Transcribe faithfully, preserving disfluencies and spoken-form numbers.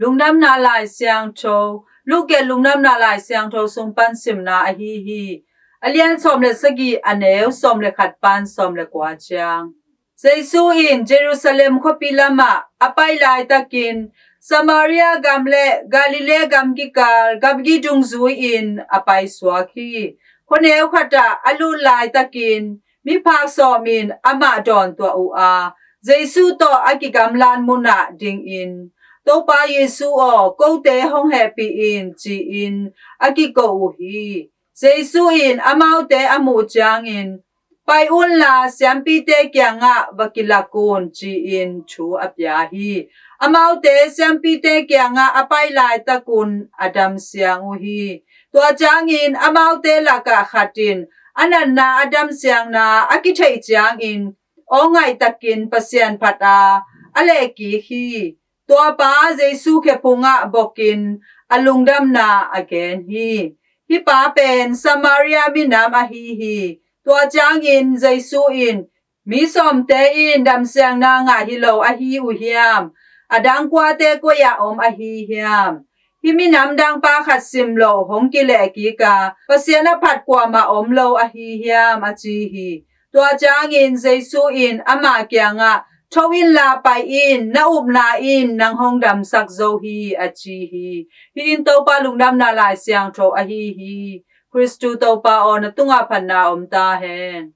Lungdamna Lai Siangtho, Luke Lungdamna Lai Siangtho sung pan simna ahi hi. A lian sawm le sagih, a neu sawm le khat pan sawm le kua ciang. Jesu in Jerusalem khuapi lamah a pai laitakin Samaria gam le Galilee gam kikal gamgi dungzui-in a paisuak hi. Khuaneu khatah a lut laitakin miphak sawmin amah dawntuah uh a, Jesu tawh a kigamlat munah dingin, "Topa Jesu aw, kote hong hehpih in," ci-in a kiko uh hi. Jesu in amaute a muh ciangin, "Pai unla, siampite kiangah va kilak un," ci-in thu a pia hi. Amaute siampite kiangah a pai laitakun a damsiang uh hi. Tua ciangin amaute lakah khat in a natna a damsiangna a kitheih ciangin awngaihtakin Pasian phat a, a lehkik hi. Tuapa Jesu khephungah bokin a lungdamna a gen hi. Hih pa pen Samaria minam ahi hi. Tua ciangin Jesu in, "Mi sawmte in damsiangna ngah hi lo ahi uh hiam? A dang kuate koi-ah om ahi hiam? Hih minam dangpa khat simloh hong kilehkik a, Pasian a phat kuamah om lo ahi hiam?" a ci hi. Tua ciangin Jesu in ama kiangah, "Tho inla pai in, na upna in nang hong damsak zo hi," a ci hi. Hih in Topa Lungdamna Lai Siangtho ahi hi. Khristu Topa aw, na tungah phatna om ta hen.